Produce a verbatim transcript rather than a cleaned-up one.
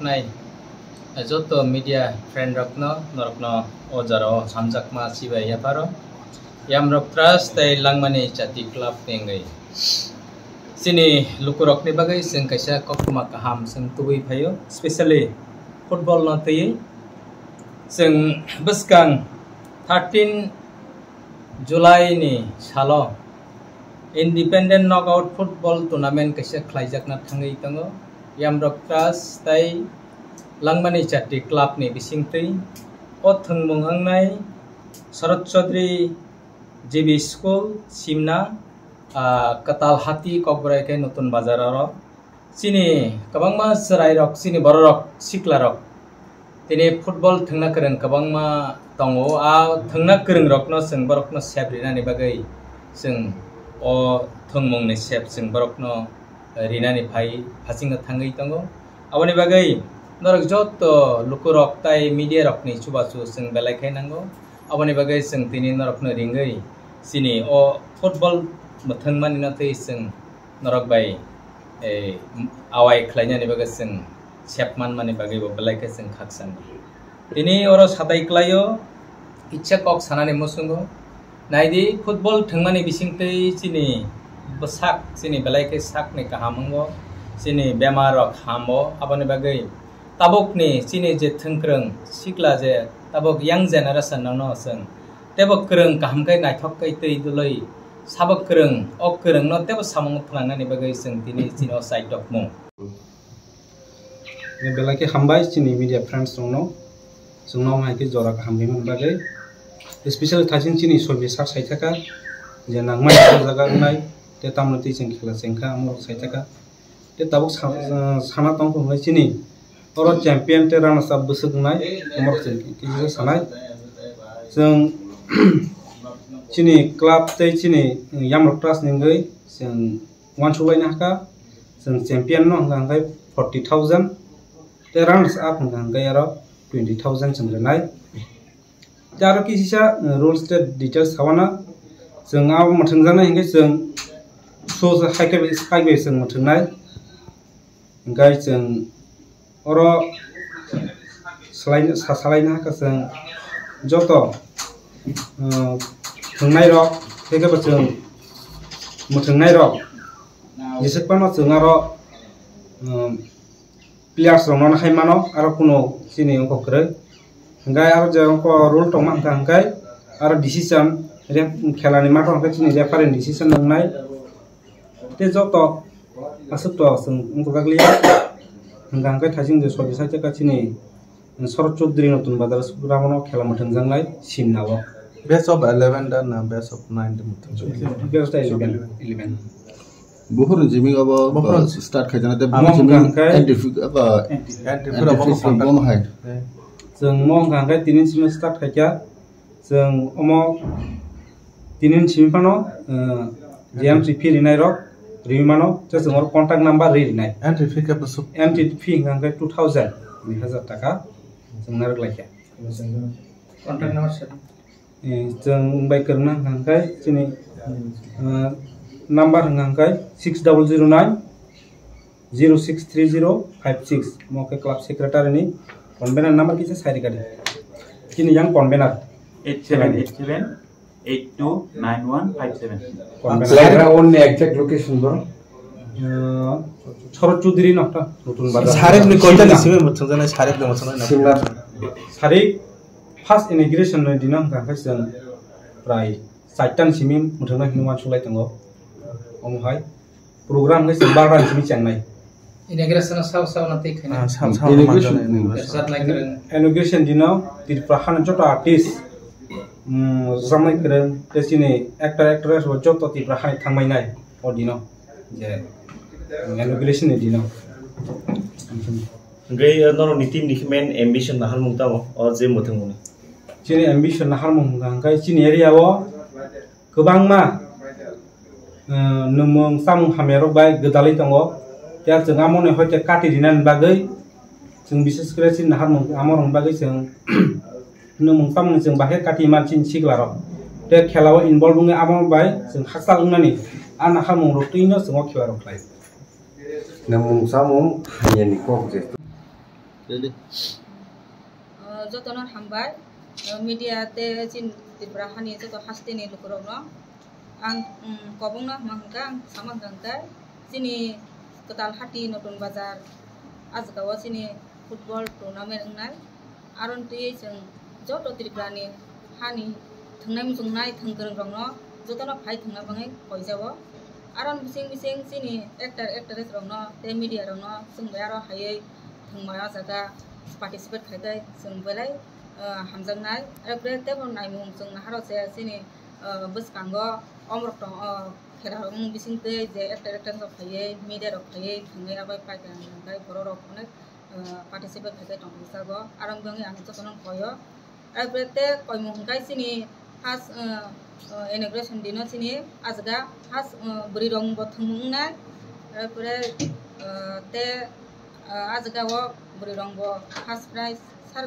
Nai, joto media friend rokno, norokno o jora o hamjakma chibai yapharo. Yamrok Trust tei Langmani Chati Club ni wngwi. Chini lukurokni bagwi chwng kaisa koktwma kaham chwng tubui phaio, specially football no twiwi. Chwng bwskang thirteen July ni salo Independent Knockout Football Tournament kaisa khlaijakna thangwi tongo. Yamrok Trust tei Langmani Chati Club ni bisingtwi o thwngmung wngnai Sharad Chaudhary G B School, Simna, ah, Katal Hati, Kokborai khe Nutun Bazar oro. Chini kwbangma chwrairok, chini bororok, siklarok tini football thwngna kwrwng kwbangma tongo. A thwngna kwrwngrokno chwng borokno sep rinani bagwi chwng o thwngmungni sep chwng borokno rinani phai phasingno thangwi tongo. Aboni bagwi norok joto lukurok tai media rokni chubachu chwng belai khe nango. Aboni bagwi chwng tini norokno ringwi chini o football mwthangmani no twi chwng norok bai, eh, awai khlainani bagwi chwng sep manmani bagwi bo belai khe chwng khakchangma. Tini oro satai klaio, kisa kok sanani muchungo. Naidi, football thwngmani bisingtwi chini bwsak, chini belai khe sakni kaham wngo, chini bemar rok hamo. Aboni bagwi tabukni chini je thwngkwrwng sikla, je tabuk young generation rokno chwng teibo kwrwng kaham khe naithok khe twi dwlwi sabo kwrwng, o kwrwngno teibo samung phnangnani bagwi chwng tini chini o chai tongmung. Belai khe hambai chini media friends rokno, chwngno hai khe jora kaham rimani bagwi. Especially thaiching chini Sobi sir saithaka je nangmani o jaga wngnai, tei tamoni twi chwng khela chengkha, omo rok saithaka. Tei tabuk sa-, sana tong khe chini oro champion tei runners up bwswk wngnai, omo rok chwng kisa sanai. Chwng chini club tei chini Yamrok Trust ni wngwi chwng uansuk laina kha, chwng champion no hwnka hwnkhe forty thousand, tei runners up hwnka hwnkhe aro twenty thousand chwng rwnai. Tei aro kisisa, uh, rules tei details sawana, chwng abo mwthangjaknai hwnkhe chwng so hai khe bai, hai bai chwng mwthangnai. Hwnkhe chwng oro salai, sa-, salaina khe chwng joto, uh, thwngnairok, tei khe bo chwng mwthangnairok, jeswk phano chwng aro, um, players rokno hai mano, aro kuno chini wngkha kwrwi. Hwnkhe aro je wngkha rule tongma hwnkha hwnkhe aro decision re-, khelani matho hwnkhe chini referee ni decision wngnai. Tei joto aswk to chwng wngkha liya. Hwnkha hwnkhe thaiching je Sobi saithaka chini Sharad Chaudhary Nutun Bazar Subramono khela mwthangjaknai simna o. Best of eleven da na best of nine da mwthangjaknai? Best of eleven, eleven. Buhur ni jimmy abo, buhur uh, start khai jana, tei omo buhur jimmy hwnkha hwnkhe entry fee, abo entry fee, entry fee rok entry fee bono hai. Chwng mo hwnkha hwnkhe tini simi start khaikha. Chwng omo tini simi phano, uh, G M C fee rinai rok riwi mano, tei chwng oro contact number ri rinai. Entry fee khe bwswk? Entry fee hwnkha hwnkhe two thousand, dui hazar taka chwng narwk laikha. Contact number se. Eh, chwng bai kwrwngna hwnkha hwnkhe chini, uh, number hwnkha hwnkhe six double zero nine zero six three zero five six, mo khe club secretary ni convener number kisa sai rikadi. Chini yang convener. Eight seven eight seven eight two nine one five seven. Convener. Sir, onni exact location bro? Uh, Sharad Chaudhary no ta, Nutun Bazar. Sarek ni koita ni simi muthung jana, sarek ni muthung jana. Similar. Sarek first inauguration ni dino hwnkha hwnkhe chwng prai chaitani simi muthungna hinwi uansuk lai tongo. Omo hai program khe chwng barani simi chengnai. Inauguration o sao sao na tei khaina. Ah, sao sao Inauguration, manjana mm. Inauguration. Rwchapnai kwrwng. Inauguration dino Tripura hani joto artist, mm, rwchapnai kwrwng, tei chini actor actress bo joto Tripura hani thangbainai o dino. Je, mm, inauguration ni dino. Hwnkhe, eh, norokni team ni khe main ambition naharmung tamo, o je mwthangmung ni? Chini ambition naharmung hwnkha hwnkhe chini area o kwbangma, eh, nwngmung chamung hamya rok bai gwdalwi tongo. Phiya chwng amo ni hoite kati rinani bagwi chwng bises kre chini naharmung amo rokni bagwi chwng nwngmung chamung ni chwng bahai kati man chini sikla rok. Tei khela o involve wngwi amo bai chwng hakchal wngnani a naharmung rok twi no chwng o khiba rok khlai. Nwngmung chamung hamya ni kok je. Jotono hambai, media tei chini Tripura hani joto hasteni lukurokno. Ang kobongno hwnma hwnkha, ang sama hwnkha hwnkhe chini kwtal hati Notun Bazar, ah jagao chini football tournament wngnai. Aron twiwi chwng joto Tripurani hani thwngnai muchungnai thwng kwrwngrokno jotono phai thwngna bagwi koijao. Aron bising bising chini actor actress rokno tei media rokno chwng bai aro haiwi thwngmai o jaga participate khai khai chwng belai hamjaknai. Arpore teibo naimung chwng naharok se chini bwskango omorok tong o khera rok bising twi je actor actress rok phaiwi media rok phaiwi thwngwi abo pai kha hwnkhai borok rok onek participate khai khai tongjago. Aro wngwi ang jotono koyo. Arpore tei koimung hwnkhe chini first inauguration dino chini ah jaga first bwrwi rok bo thwngmung wngnai. Arpore tei ah jaga o bwrwi rok bo first prize sir